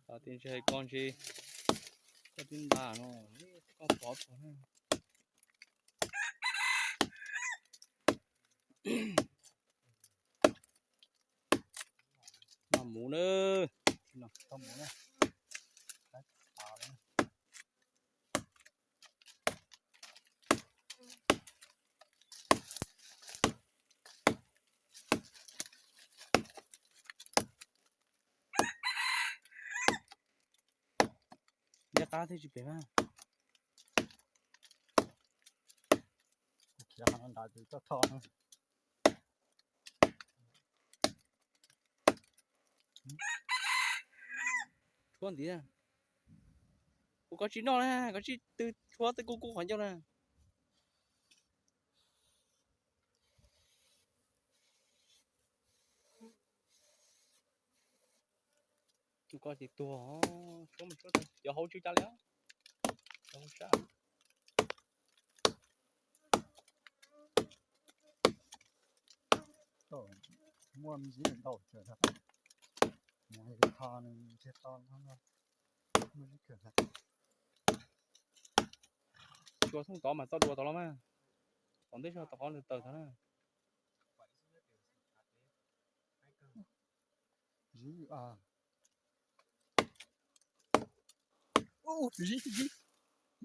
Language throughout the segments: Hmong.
Tau tib ntshe koj ntshe koj twb nta no, koj pov tuag na. Noj mus na. Noj mus na. Neb qab thiab tsis pem mas. Khiav qhov no nrad ces koj tho. Tshuab ntiv. Ua koj tsis noj na, koj tsis tw tshuab tej kub kub qhov ncauj na. Tus ko ces tuag, tshuab mus tshuab tau, cov hauv tsw cas li. Cov hauv sab. Muaj me ntsis ntau kawg, mus tho nws ntsiag to no, muaj ntsis kawg. Tsuas thooj tod mas txoj dua tod los mas, tom ntej tso tom qhov nws tawm tod na. Zib, zib,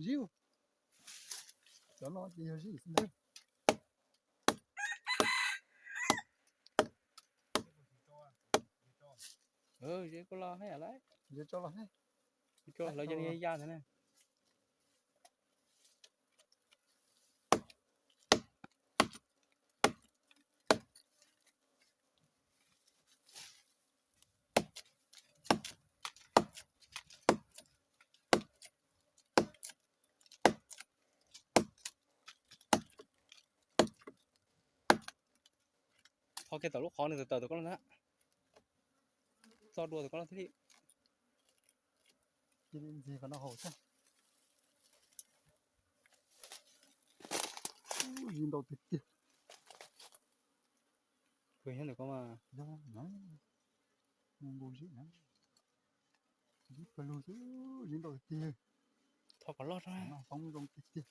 zib. Cov no ces yog zib xwb ntag. Zib kuj los hais lawm. Zib tso los hais. Tso lawv yog ya ntag na. Tho kiag tom lub qhov nws tawm tawm tom koj los ntag. Txoj dua tom koj los thiaj li. Cia li ntxias kom nws haus xwb. Zib ntau tiag tiag. Kws nyob ntawm koj mas. Yog na, nkaus zib na. Zib pawg lug xwb, zib ntau tiag tiag. Tho kom loj tso. Poob zoo tiag tiag.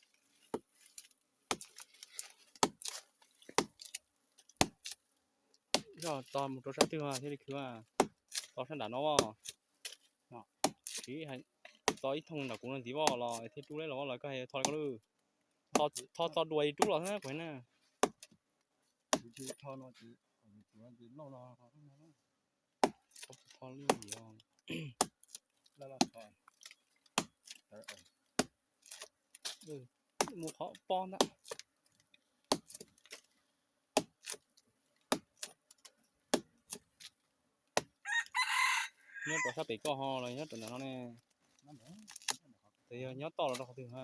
Yog tso mus rau sab twg thiaj li khwv, tso sab nram no. Siv tso ib thooj nram kuv no ntxiv los thiaj rub leb los, los koj hais tho li koj lwm. Tho txog dua rub los xwb kuv hais na. Tho no ces loj no. Tho li os. Mus qhov pob ntag. Nyob rau sab pem koj ho los nyob rau ntawm no ne? Ces yog nyob toj los rau qhov twg?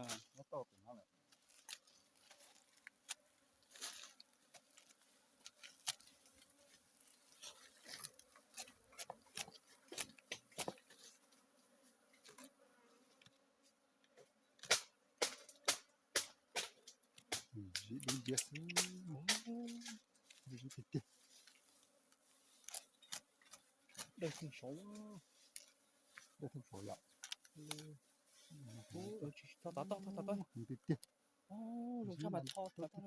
Zib dub nciab xwb. Zib tiag tiag. Dawj theej saud. Dawj theej saud yom. Tho tav toj, tho tav toj. Tiag tiag. Zoo tshaj mas tho tav toj.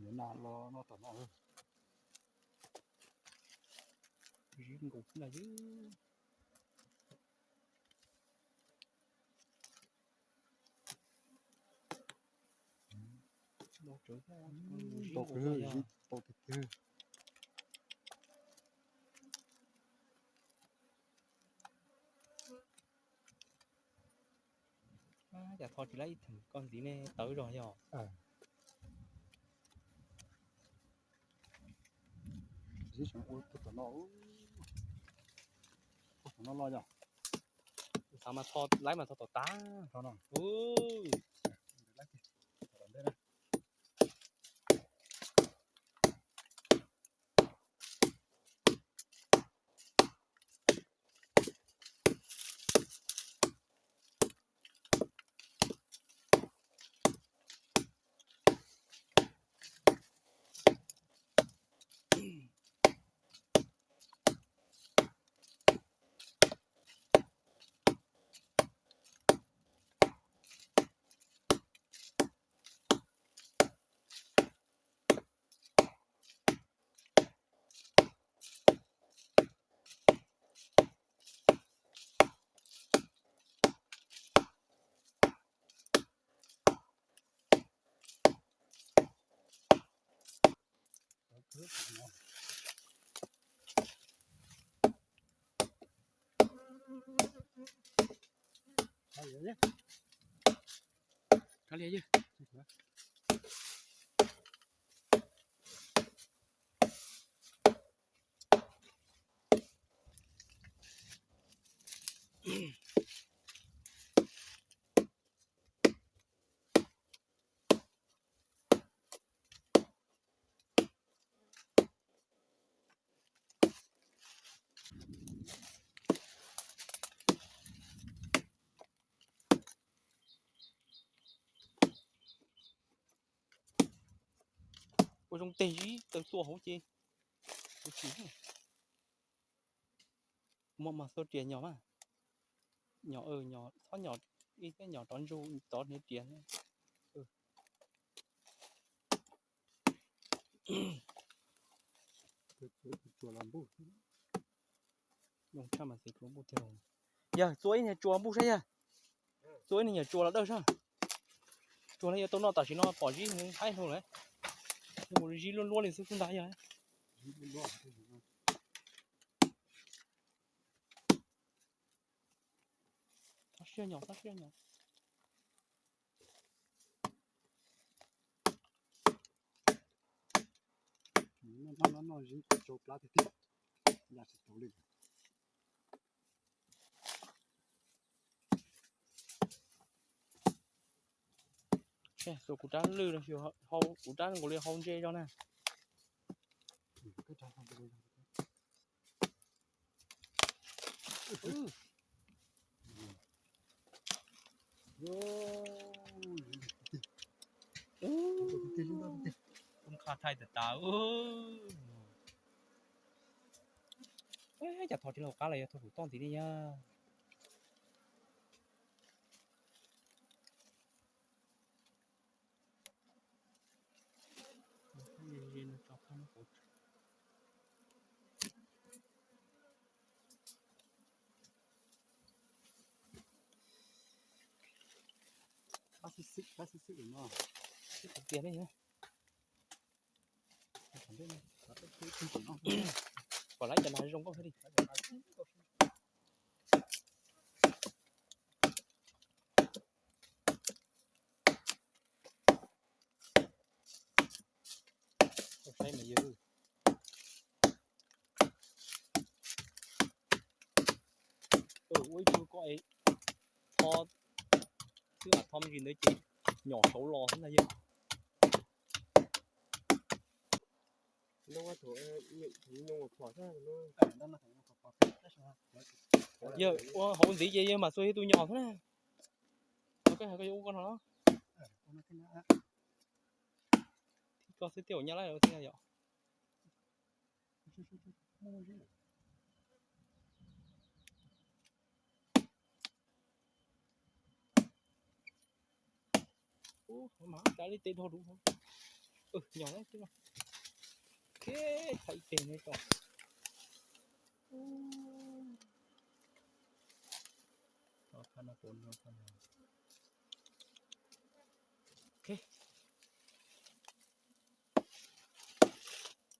Nyob na los no tom no. Zib nkaus xwb na yom. Tau tiag tiag. Cas tho tsis laib ib theem koj ntxiv ne tawv zog yog. Zib seem ua puag tom no, puag tom no los yog. Xav mas tho laib mas tho tom tav. Ua zoo teg zib taw tuaj hauv ces ua tsis muaj mas xuas riam nyom mas. Nyom, nyom txhob nyom, ib teb nyom rov ntsug tov hniav riam. Zoo tshaj mas xwm tsuas npuj tiag. Yawg txua ib niag tsuas npuj saib yawg. Txua ib niag nyuam tsuas los dawj saib. Tsuas no yuav tau noj tam sim no pom zib haib hlo lawm. Mus zib luaj luaj li xwb xwb ntag yawg. Txhob siab nyom, txhob siab nyom. Noj noj zib tsau plab tiag tiag, ya tsis tau li. Kuv rab lwj no, kuv rab nkaus li hau ntse zog na. Koj qha thaij tas tas. Cas thov tsis laug qab los yog thov kuv toj ntxiv ne yog. Qab xwb xwb, qab xwb xwb no. Xwb tiag tiag li. Kom lawv cov nas zoo nkauj thiab li. Saib mas yog. Ua ib tug ko es tho xwb, tho me ntsis ntawd ces nyom saud los xwb ntag yog. Yog ua hauv ntxiv ces yog mas xuas ib tug nyom xwb na. Koj hais koj yuav ua koj no. Thib koj xwb tej zaum nyab lawm thiab yom. Mas cas li tej dhau lub. Nyom lawm. Thaij ib teg no tso.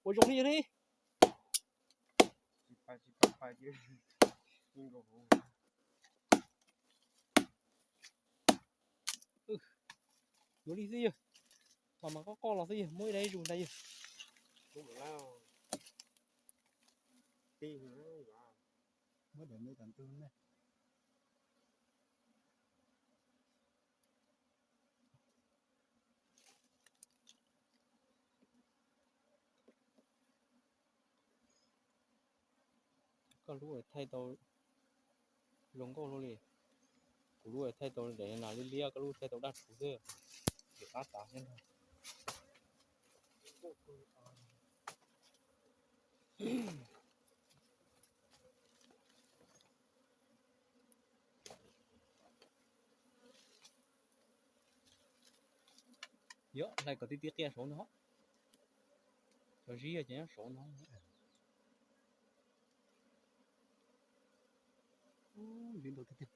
Ua zoo li li. Yuav li xwb yog. Mas mas qoj qoj los xwb yog, muab ib daim zus ntag yog. Muab daim me tas ntug ne. Koj lub thaij tau zoo nkauj luaj li. Kuv lub thaij tau daim nas liab liab, koj lub thaij tau daj rhuv xwb. Ces qab tas thiab ntag. Yog hlais kom tib tib qias saud no. Cov zib ces nyob saud no. Zib ntau tiag tiag.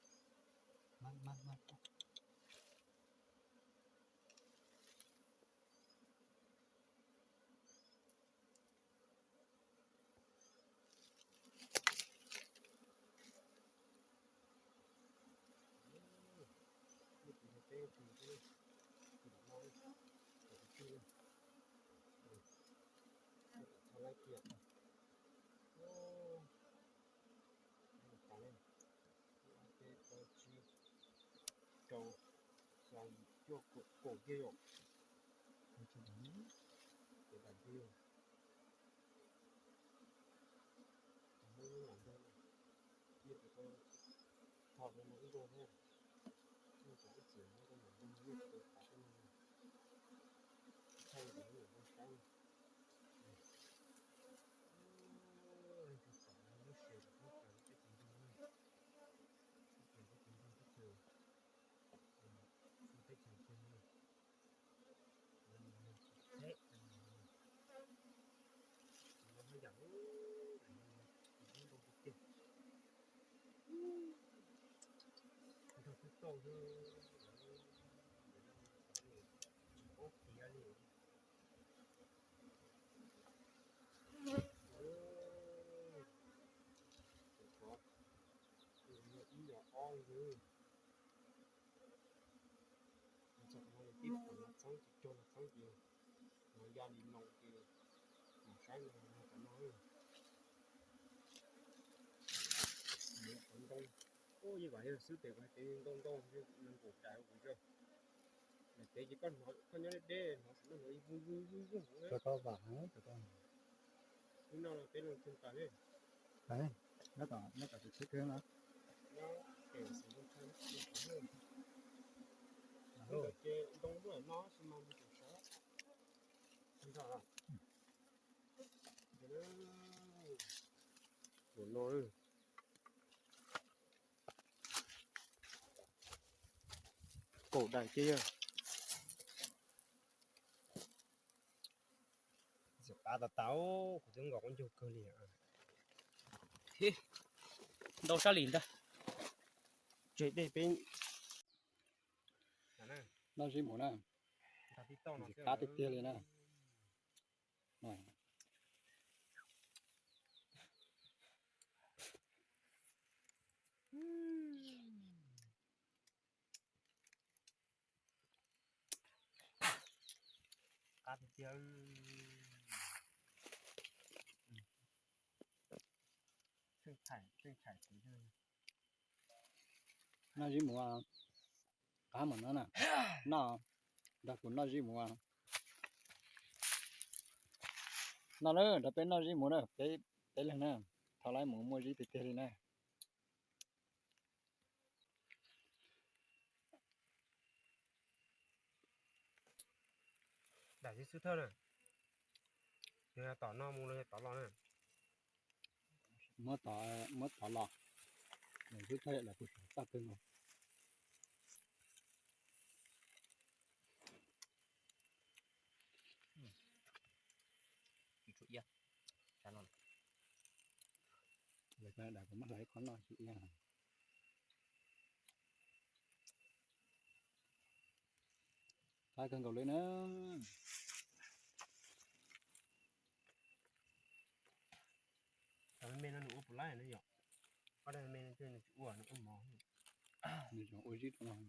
Tiag. Ub, ub, peb, plaub, tsib, rau, xya, yim, cuaj, kaum, kaum kiag yom. Ces tas kiag. Muab lub ntawd, thaum no ib nrog thiab, ib txhia muab rau ntawm ntug, ib txhia tav tej no, thaij rau ntawm ntug saib. Leej twg pom no muab share rau peb tsoom ntseeg, peb tsoom ntseeg, peb tsoom ntseeg, peb tsoom ntseeg, peb tsoom ntseeg. Tsis no haj yam, ntau tiag tiag, nrog twb tauj xwb, tsis paub tiav li. Tus qhov ib yog ob li. Tib pom no txheeb tsis cog no txheeb ces no ya li no ces mam saib no no cov no. Ntoo, ntoo, ub, yeej vam yog xwb tes kuv hais tias ntoo ntoo, nees nkaum dais kuv tso. Lawm pem ces koj hnov, koj nyob deb deb hnov saum no hnov ib vug vug vug vug. Rau koj vam heev rau koj. Lub no peb loo tsoo tas li. Nyob tom, nyob tom tus tsheb kawg no. Nyob pem xeev Looj Tshaib, ces ntoo lub no tsis mas mus tus sawv. Tus no. Kaum dais kiag yog. Txiv qav tas tas, kuv twb nkaus quab ncaug kawg li. Ntau sab li ntag. Tseg dej peb noj zib mus na. Txiv qav tiag tiag li na. Qab tiag tiag. Tseem thaij, tseem thaij kuv. Noj zib mus, qab mus no na. Noj, nrog kuv noj zib mus. Noj na, nrog peb noj zib mus na, peb, peb leeg na. Thaum lawv mus muaj zib tiag tiag li na. Dam zib xub thawj na. Yog tom no mus los yog tom los na. Muab tod, muab tod los. Dam zib xub thawj los kuv txaj kawg no. Tsis tshua iab, sab no. Lawv dam kuv muab hlais ib qho noj tsis iab. Qab kawg nkaus li na. Cov me me no nws ua puas laib na yom? Ob daim me me no nws tsis ua, nws ua mov. Nws tseem ua zib rau no.